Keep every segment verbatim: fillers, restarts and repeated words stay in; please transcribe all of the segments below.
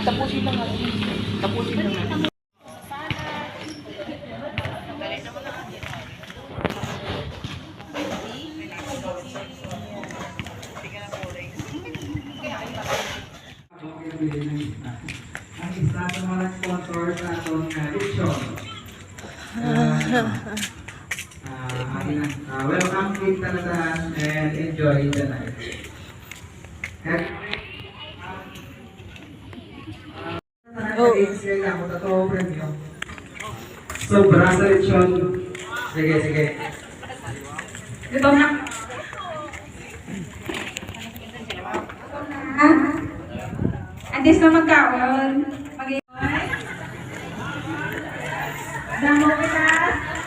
Tapusin lang natin. Tapusin lang natin. Ang isa sa mga sponsor sa aton nga lechon. Ah, ah, ah, welcome, kita na tanan, and enjoy the night. Sobra sa lechon. Sige, sige. Gutom na. At least na magkaon. Mag- Damo kita.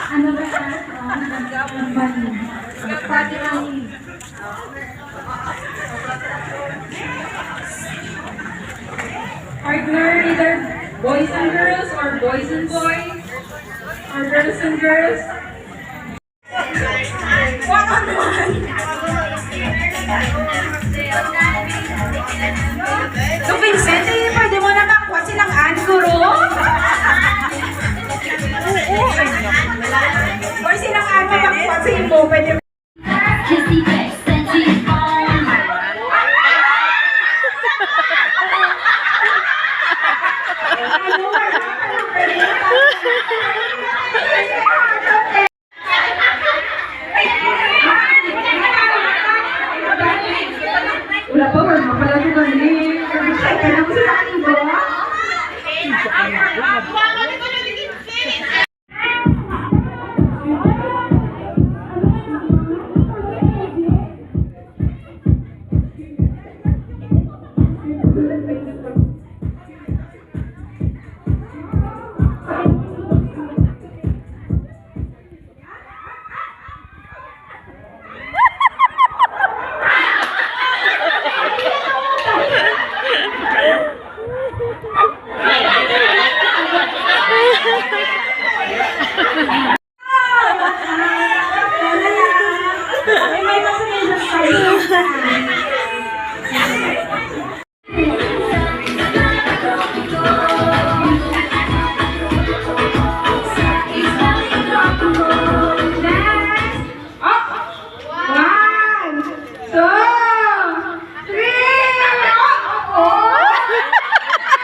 Ano ba ta? Oh, nagkaon ba niya? Pati ang Partner, either boys and girls or boys and boys or girls and girls. One on one. So, Vincent, eh, pwede mo na makuha silang an, guro? Or silang an na makuha sa imo, pwede. Wala pa, wala pa pala ko gani. Excited ako sa akin, bro. One, two, three. Oh, oh, oh.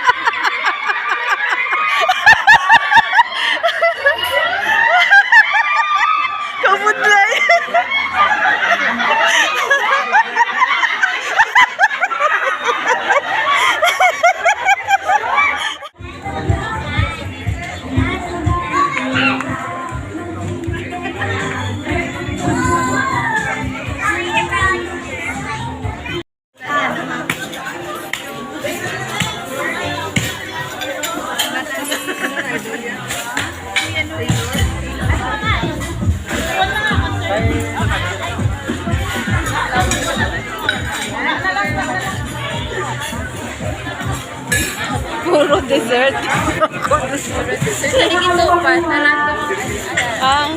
Kabudlay. Puro dessert. Puro dessert. Ang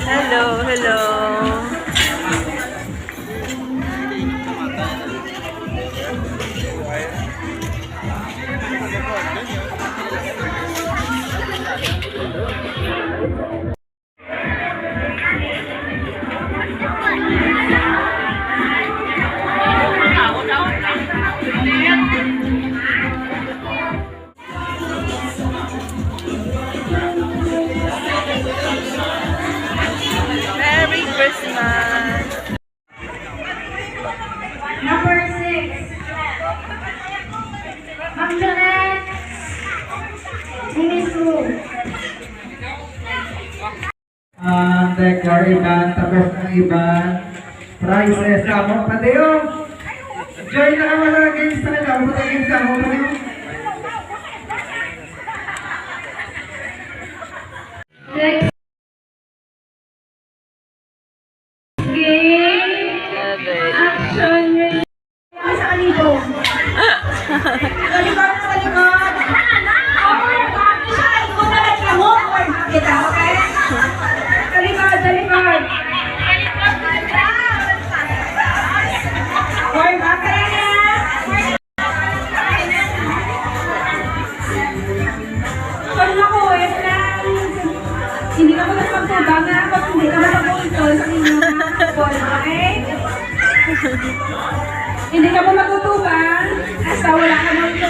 Hello, hello. Merry Christmas! Number six, Ma'am Janet Dinisu. Ang decor iban, tapos ang iban prizes sa among patio. Join na ang mga games sa kanila, mga games sa among patio. Next game, action. Sa kalibog. Sa likod, sa likod. Sa likod na nagkahok. Kita, okay? Sa likod, sa likod. Hindi ka mo matutubang hasta wala ka mo ito.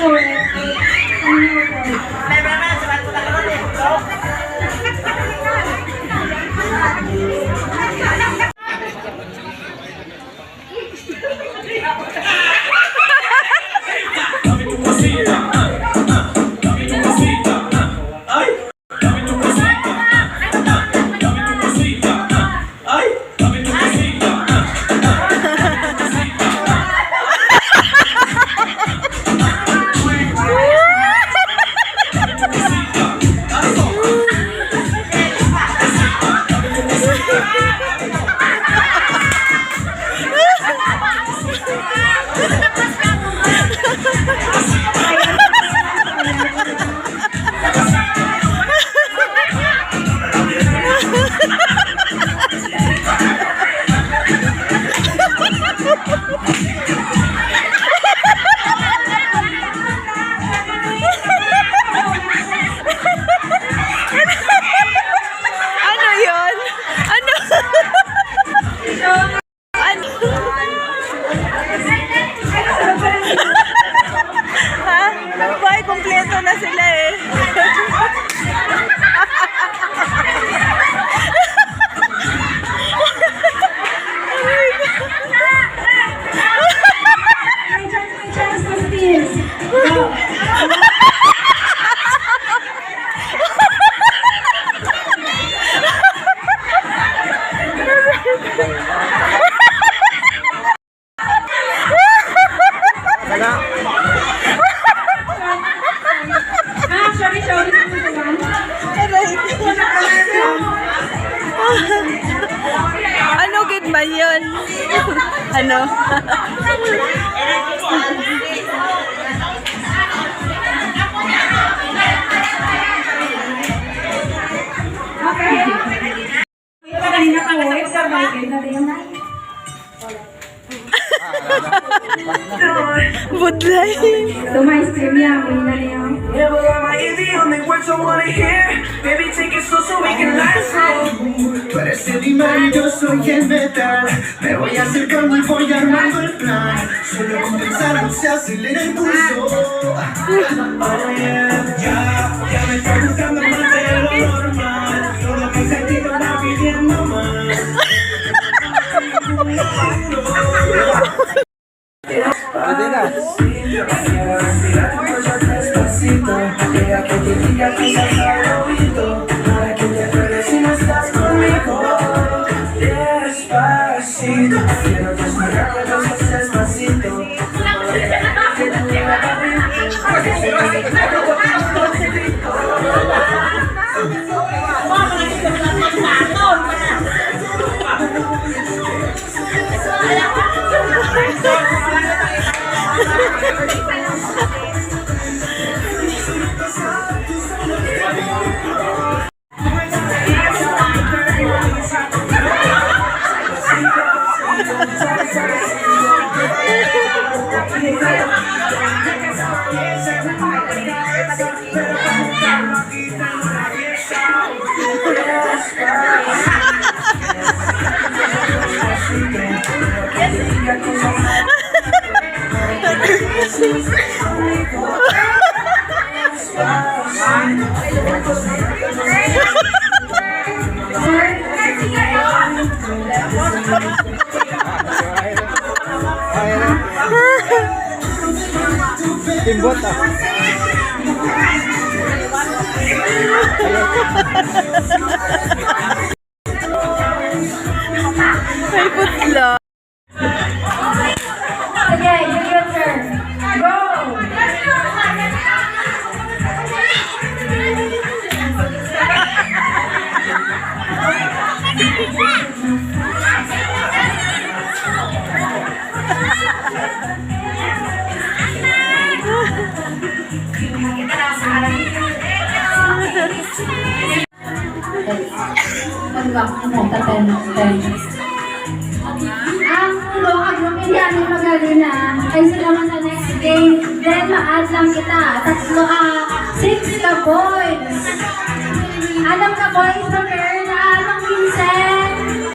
Ano yun? Ano? Ano? Ha? Bay, kompleto na sila eh. May chance, may chance to steal. Go. Ah, sorry, sorry. Aray. Ano gid man yun? Ano? Okay. Budlay. Ito, may ice cream yan. Ang ina niya. Never got my A V on the words I wanna hear. Baby, take it slow so we can laugh slow. Tú eres el imán y yo soy el metal. Me voy acercando y voy armando el plan. Solo con pensarlo se acelera el pulso. Oh yeah, ya, ya me está gustando más de lo normal. Todo mi sentido está pidiendo más. Pwede na. Despacito, quiero desnudarte despacito. Timbot, ah. Ay, putla. Sige, give your turn. Go! Ang Loa group, hindi ano magaling na. Ay, sila man sa next game. Then, ma-add lang kita. Tatlo, ah, six ka boys. Alam ka, boys, prepare na. Alam, Vincent.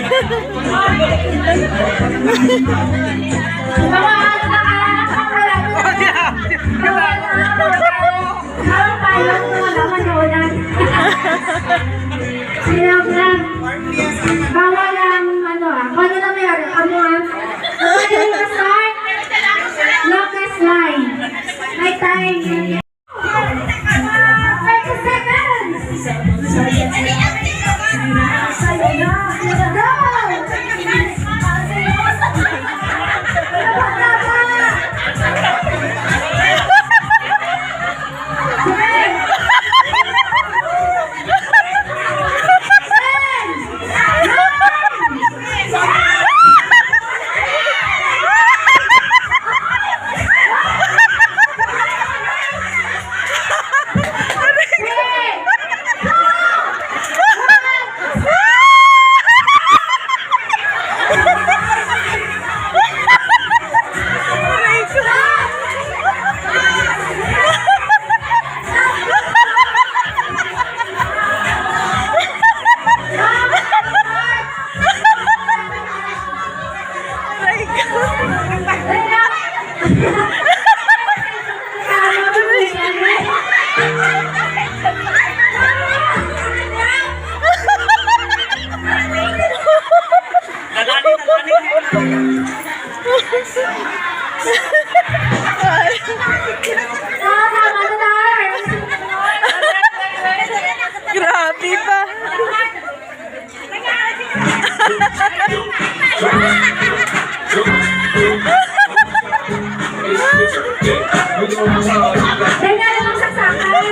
Mga anak, mga anak, mga anak. Ang payong ko, wala man doon, ah. Sila, sila. Bawal ang, ano, ah, kung ano na may, ano, ah. Okay, start. Locust line. May time. Thirty seconds. Go! Grabe pa. Kaya nga namang saksakan.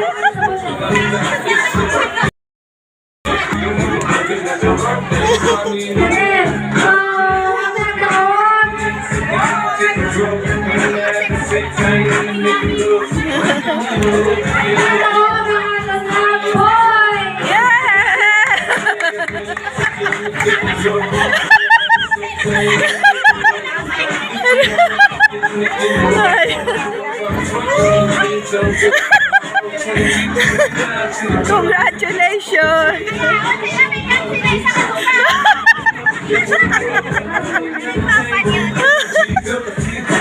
Congratulations!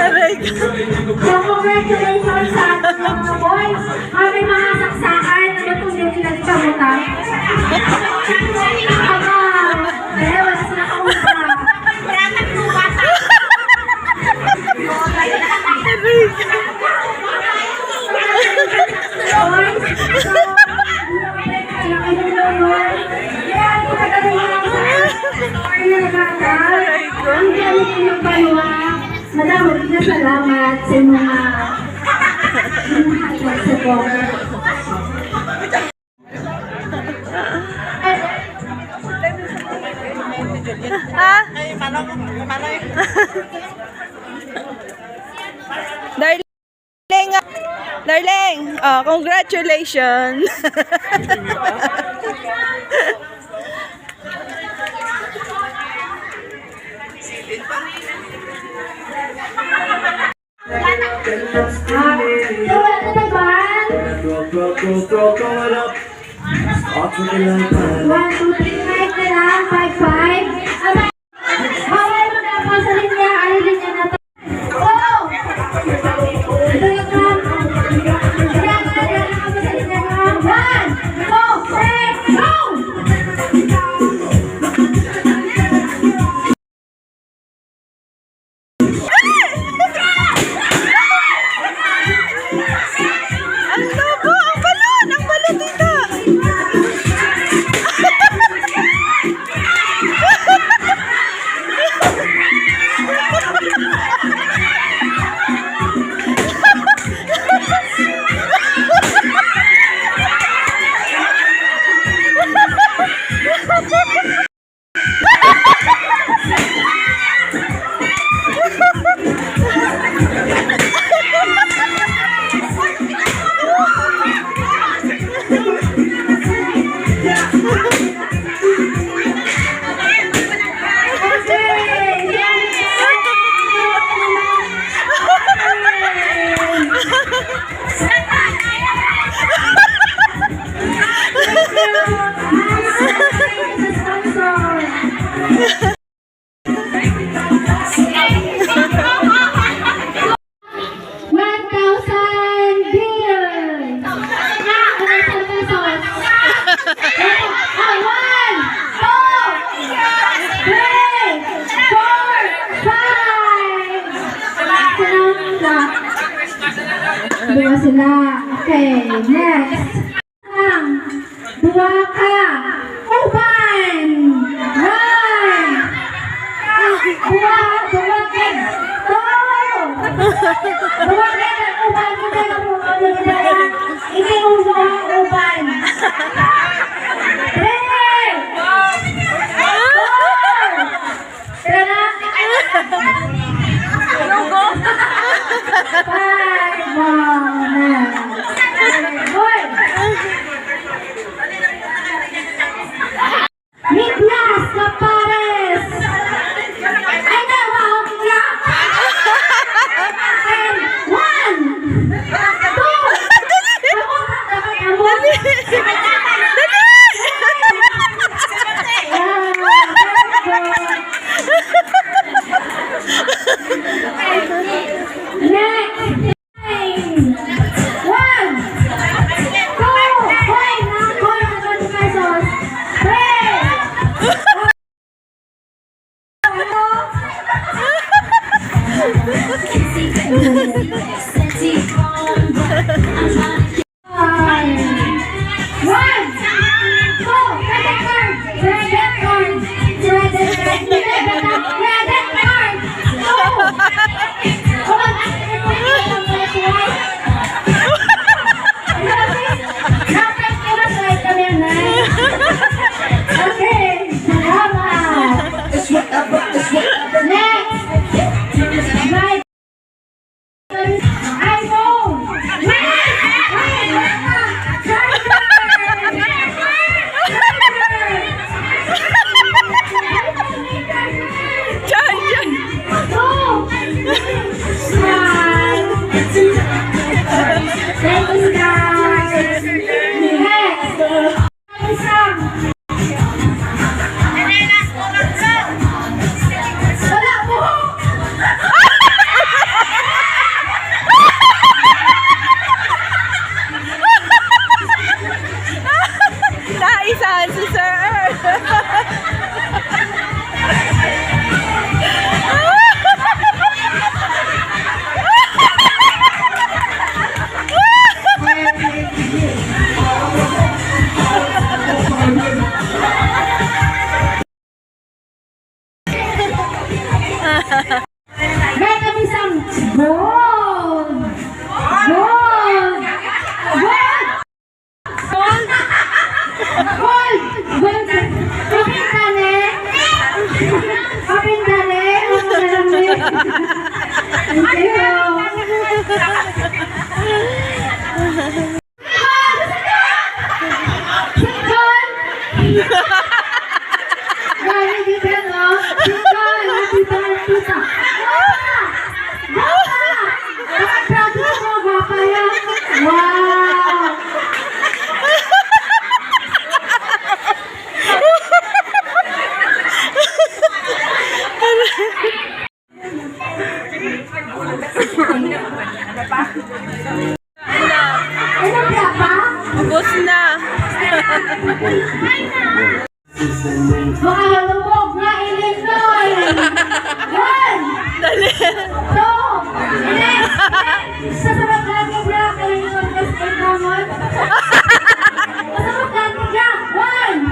Aray ko. So, congratulations sa ating mga boys. Ah, may mga saksakan. Ano itong hindi nagkamutan? Aba, eh, wala sila kamutan. Aray ko. Madamo na salamat sa mga hatag sa Congress. Ha? Darling, darling, oh, congratulations. Ah, so, wala na ba? One, two, three, five na lang. Five, five. Bawal mag-apo sa linya. Ay, linya na to. Go! Ito yung clown. Kaya nga, kaya nga, kaya nga, kaya nga. One, two, three, go! Ang lobo! Ang balon! Ang balon dito! One thousand bills. Ah, one thousand pesos. Ah, one, two, three, four, five. Duha sila. Okay, next. Ang duha ka uban. One. Duha, duha ka. Two. Duha ka uban. Hindi mo duha uban. Three. Four. Tara na. Lugo. Five, one, nine. Hoy! Niklas Capares! Ay, na, wow, Niklas! And one! Two! Ako, dapat ako. Dali! Dali! Yeah, very good. Next. One, two, three, nine, four hundred pesos. Three. One, two, credit card, credit card, credit card, credit card, two. Okay, salamat. Next. iPhone! Charger! Thank you, guys. Next. Naisahan si Sir. May kami sang gold. Gold. Gold. Gold. Gold. Gold. Kapintane. Kapintane. Ang alam mo yun. Ang sa'yo. Singkol! Gani, di ba, no? Singkol, happy birthday ka. Gwapa! Gwapa! Ang grabe mo, gwapa yan. Wow! Ano pa? Ubos na. Makalulubog na, Illinois. One. Dali. Two. Next. Sa sarap lagi, bro. Kayo yung contest kay Ramon. Sa sarap lagi, bro. One.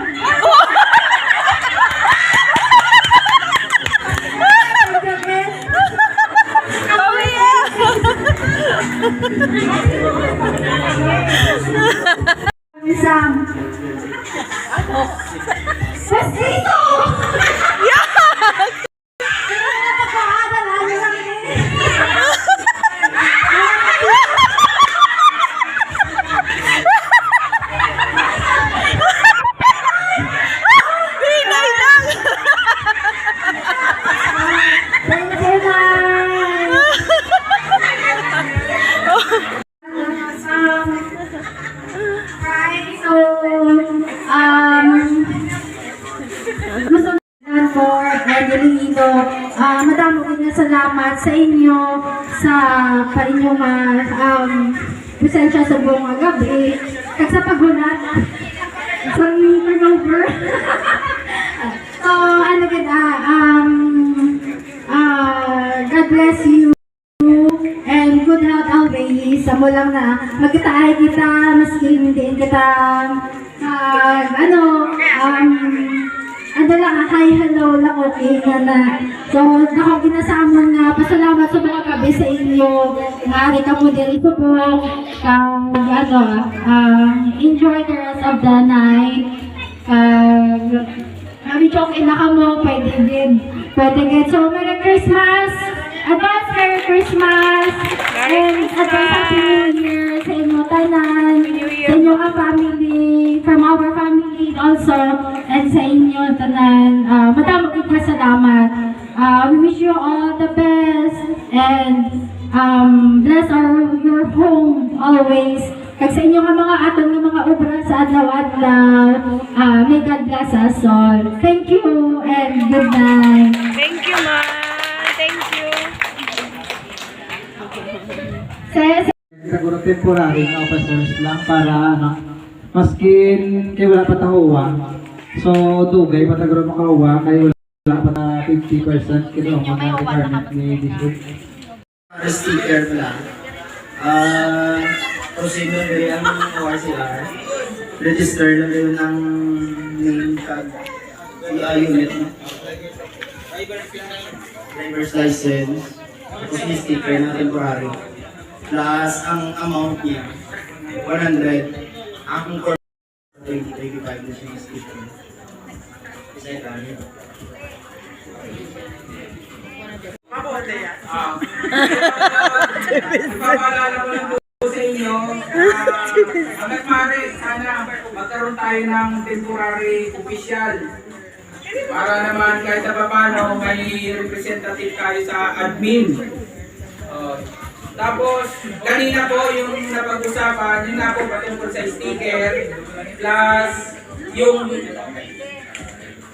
Isang. Pasito! Hinay lang! Thank you, guys! Fort and Iloilo. Ah, madamo gid nga salamat sa inyo, sa pa inyo nga, um, presensya sa buong nga gabi, kag sa paghulat sa turnover. So, ano gid, ah, um, ah, God bless you. And good health always. Amo lang na magkitaay kita, maski hindi kita, ah, ano, um, ano lang, hi, hello lang, okay na na. So, dako gid na sa amon nga pasalamat sa mga gabi sa inyo nga ari kamo diri subong. Kag, ano, ah, enjoy the rest of the night. Kag, Mami Chong, ina ka mo, pwede din. Pwede din. So, Merry Christmas! Advance Merry Christmas! Merry And advance Happy New Year sa inyo tanan, New Year. Sa inyo nga family, from our family also, and sa inyo tanan. Ah, madamo gid nga salamat. Ah, we wish you all the best and, um, bless our, your home always. Kag sa inyo nga mga aton nga mga obra sa adlaw-adlaw, ah, may God bless us all. Thank you and good night. Thank you, ma'am. Thank you. Sis. Siguro temporary nga officers lang para, ano, maskin kay wala pa tahuwa. So, dugay pa ta guro makahuwa kay wala pa ta fifty percent kay ang mga requirement ni district. Sticker pala. Ah, kung sino diri ang O R C R, register lang yun ang name tag, ah, unit mo. Driver's license, tapos may sticker na temporary. Plus, ang amount niya, one hundred. Ang Twenty twenty-five na siya yung schedule. Isa yung gamit. Ah. Ipapaalala ko lang po sa inyo, ah, hanggat maaari, sana magkaroon tayo ng temporary official. Para naman kahit sa paano, may representative tayo sa admin. Oh. Tapos, kanina po yung napag-usapan, yun nga po patungkol sa sticker, plus yung,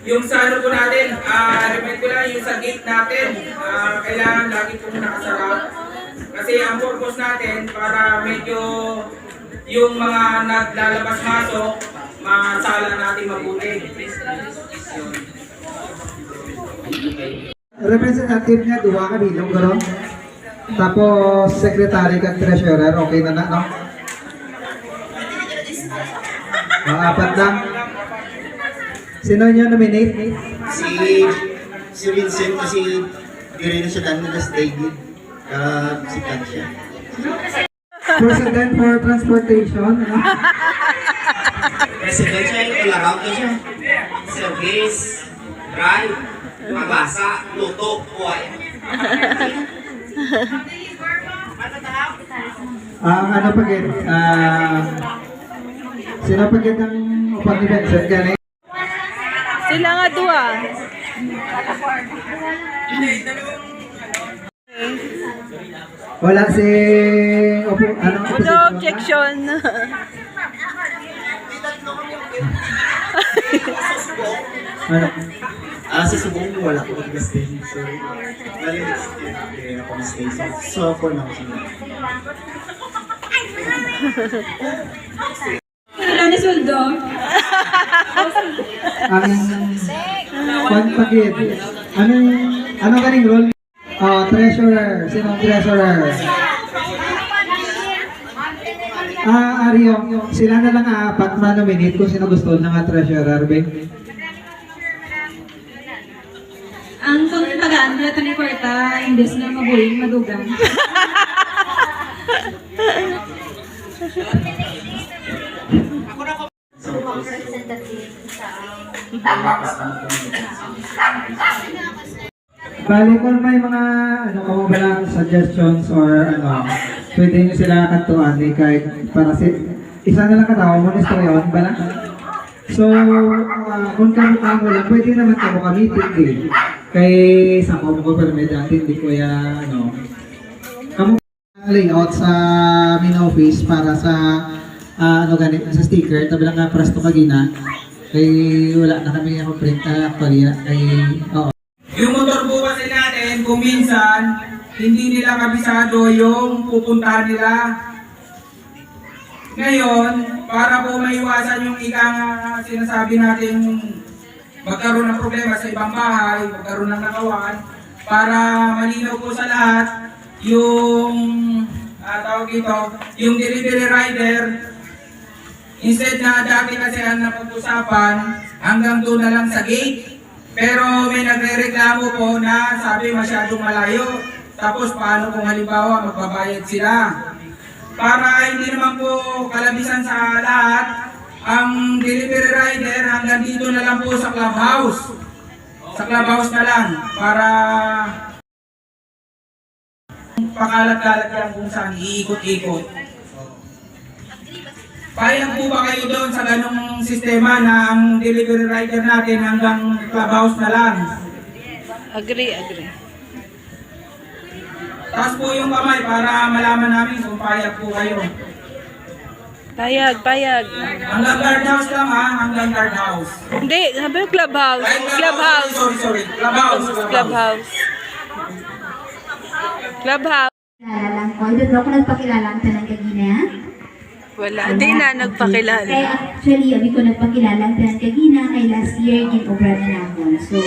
yung sa ano po natin, ah, remind ko lang yung sa gate natin, ah, kailangan lagi pong nakasara. Kasi ang purpose natin para medyo yung mga naglalabas-masok, masala natin mabuti. Representative niya, duha ka bilog, guro. Tapos, secretary kag treasurer, okay na na, no? Ah, apat lang. Sino niyo nominate? Si, si Vincent kasi diri na siya dahil nag-stay din. Ah, si Kansya. President for Transportation, ano? President siya, all around na siya. Service, drive, magbasa, luto, buhay. Ang ano pa gid, ah, sino pa gid ang upat ni Vincent gani? Sila nga duha. Wala si opo, ano, Wala opposition? Objection. Ano? Ah, sa subong, wala ko mag-stay. Sorry. Mali, hindi ako mag-stay. So, so, for now, sige. Wala na sweldo. Ang kwan pa gid. Anong, ano ganing role? Ah, treasurer. Sino ang treasurer? Ah, Ario, sila na lang apat ma-nominate kung sino gusto na nga treasurer, be. Ang kung tagaan nila tani kwarta, imbes na mabuling, madugang. Ako na ko. Representative sa Bali, kung may mga, ano, kamo ba lang suggestions or, ano, pwede nyo sila kantuan, eh, kahit para si, isa na lang katawa mo, istoryawan ba lang? So, ah, kung kamo, kamo lang, pwede naman kamo kami, hindi. Kay sa ko mo ko, pero may dati, hindi ko ya, ano, kamo layout sa main office para sa, ah, ano gani, sa sticker, tabi lang nga presto kagina. Kay wala na kami ako print na actually na kay, oo. Yung motor po kasi natin, kung minsan, hindi nila kabisado yung pupuntahan nila. Ngayon, para po maiwasan yung ika nga sinasabi natin, magkaroon ng problema sa ibang bahay, magkaroon ng nakawan, para malinaw po sa lahat, yung, ah, tawag dito, yung delivery rider, instead na dati kasi ang napag-usapan, hanggang doon na lang sa gate. Pero may nagrereklamo po na sabi masyadong malayo. Tapos paano kung halimbawa magbabayad sila? Para hindi naman po kalabisan sa lahat, ang delivery rider hanggang dito na lang po sa clubhouse. Sa clubhouse na lang para pakalat-kalat yan kung saan iikot-ikot. Payag po ba kayo doon sa ganong sistema na ang delivery rider natin hanggang clubhouse na lang? Agree, agree. Taas po yung kamay para malaman namin kung payag po kayo. Payag, payag. Hanggang guardhouse lang ha, hanggang guardhouse. Hindi, sabi ko clubhouse. Ay, clubhouse. Clubhouse. Sorry, sorry, sorry. Clubhouse, clubhouse. Clubhouse. Clubhouse. Kilala lang ko. Hindi daw ko nagpakilala ang tanan kagina. Wala. Wala. Di na nagpakilala. Okay. Kaya actually, abi ko nagpakilala ang tanan kagina kay last year, gin-obra na naman. So,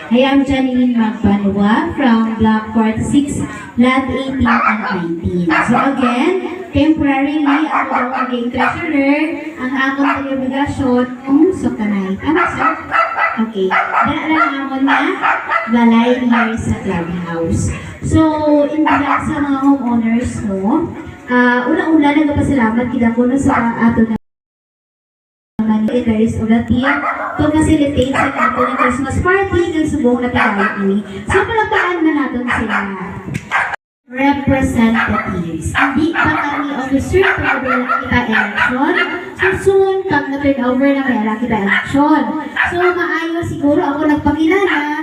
I am Janine Magbanwa from Block forty-six, Lot eighteen and nineteen. So again, temporarily, ako daw maging treasurer, ang akon obligasyon, um, sukanay. Tama, sir? Okay. Dala lang amon nga balay here sa clubhouse. So, in behalf sa mga homeowners, no, ah, una-una, nagpasalamat kita ko, no, sa ato na naman, leaders of the team to facilitate sa ato nga Christmas party kag subong na pagkaon ini. So, palakpakan na naton sila. Representatives. Hindi pa kami officer, pero wala kita election. So, soon, pag na-turn over na, may ara kita election. So, maayo siguro ako nagpakilala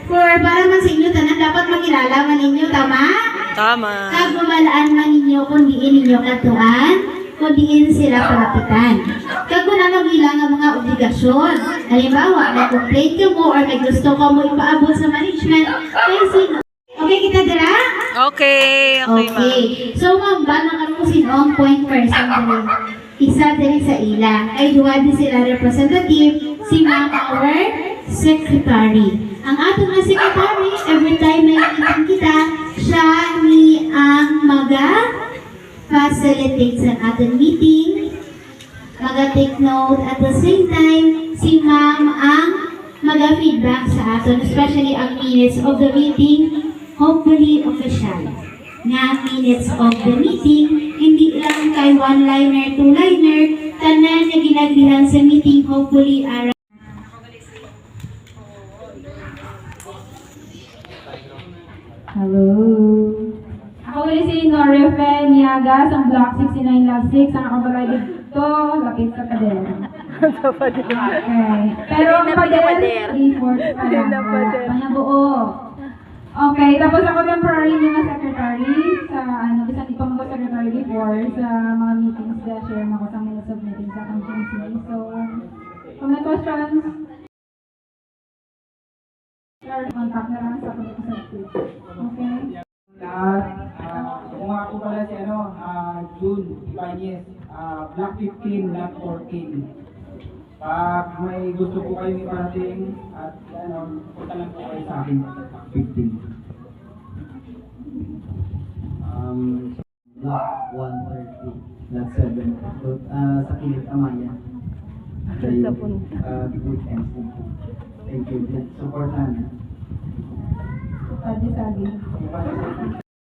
for para man sa inyo tanan, dapat makilala man ninyo, tama? Tama. Kag mabalaan man ninyo kung diin ninyo katuan, kung diin sila palapitan. Kag kung ano ila nga mga obligasyon. Halimbawa, may complaint kamo or may gusto kamo ipaabot sa management, kay sino? Okay kita dira? Okay, okay, ma'am. Okay. So, ma'am, ba na karon kung sino ang point person diri? Isa diri sa ila. Kay duha di sila representative, si ma'am our secretary. Ang ato nga secretary, every time may meeting kita, siya ni ang maga-facilitate sa aton meeting, maga-take note, at the same time, si ma'am ang maga-feedback sa aton, especially ang minutes of the meeting, hopefully official nga minutes of the meeting, hindi lang kay one-liner, two-liner, tanan nga ginagrihan sa meeting, hopefully, ara. Hello. Ako uli si Norefe Niaga sa Block sixty-nine, Lot six, ang akong balay dito, lapit sa pader. Sa pader. Okay. Pero ang pader, pader, di force pa lang. Wala, pader. Panabuo. Okay, tapos ako temporary nga secretary sa, ano, bisan di pa mo secretary before, sa mga meetings, da, share mo ko sa minutes of meetings sa agency. So, kung may questions, sir, contact na lang sa contact. Okay? Lahat, ah, kung ako pala si, ano, ah, June Ibanez, ah, Block fifteen, Lot fourteen. Pag may gusto po kayong iparating at, ano, punta lang po kayo sa akin, Block fifteen. Um, Lot one thirty, Lot seven. So, ah, sa kilid, Amaya. Sa punta. Ah, weekends din po. Thank you. Suportahan niyo. Sabi-sabi.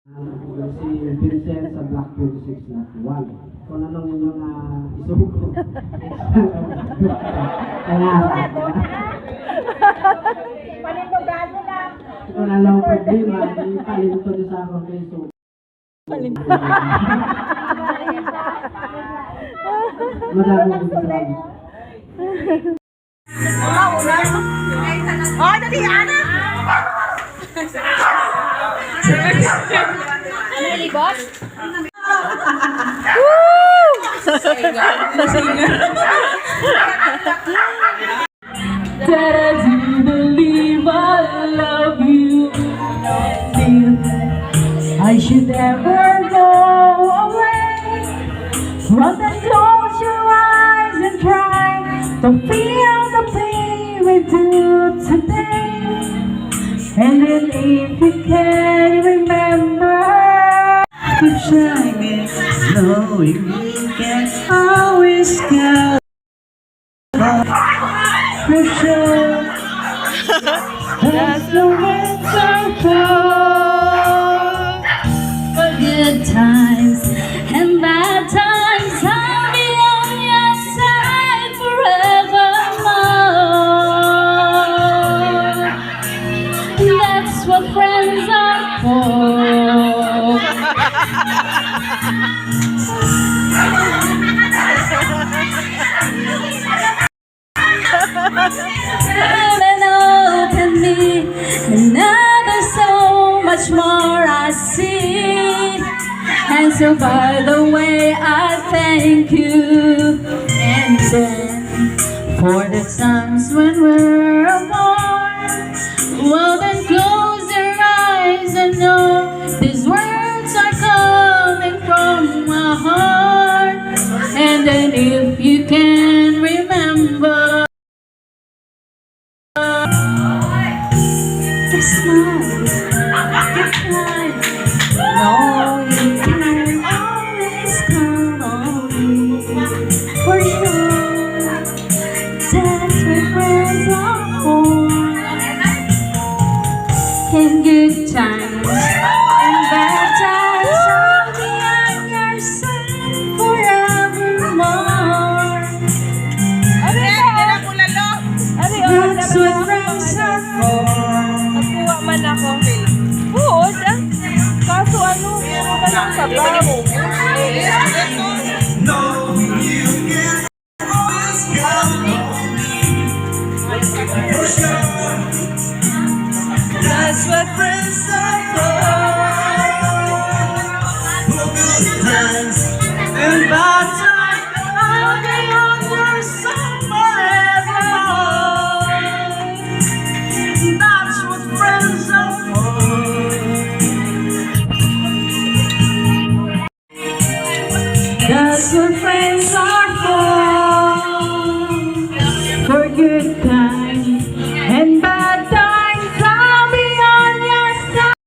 Ako si Vincent sa Block twenty-six, Lot one. Kung anong inyong, ah, isugo. Kaya, kung anong problema, ipalito niyo sa akon kay isugo. Palinto. Madamo ko sa. Oh, dali, ana. Ano, libot? Woo! That I do believe I love you. If I should ever go away, well, then close your eyes and try to feel the pain we do today. And then if you can remember, keep shining, knowing we can always count on for sure. That's the way to go. For good times and bad times, I'll be on your side forevermore. That's what friends are for. And open me, and now there's so much more I see. And so, by the way, I thank you. And then, for the times when we're apart, well, then close your eyes and know these words are coming from my heart. And then if you can remember, just smile, just smile. No, you can always count on me for sure. That's what friends are for. In good times and bad times, I'll be on your side forevermore. Ari, ari, oh, that's what friends are for. Nagkuha man ako. Oo, da. Kaso ano, meron ka ng sabaw. That's what friends are for. For good times and bad times, I'll be on your side forevermore. That's what friends are for. That's what friends are for. For good times and bad times, I'll be on your side.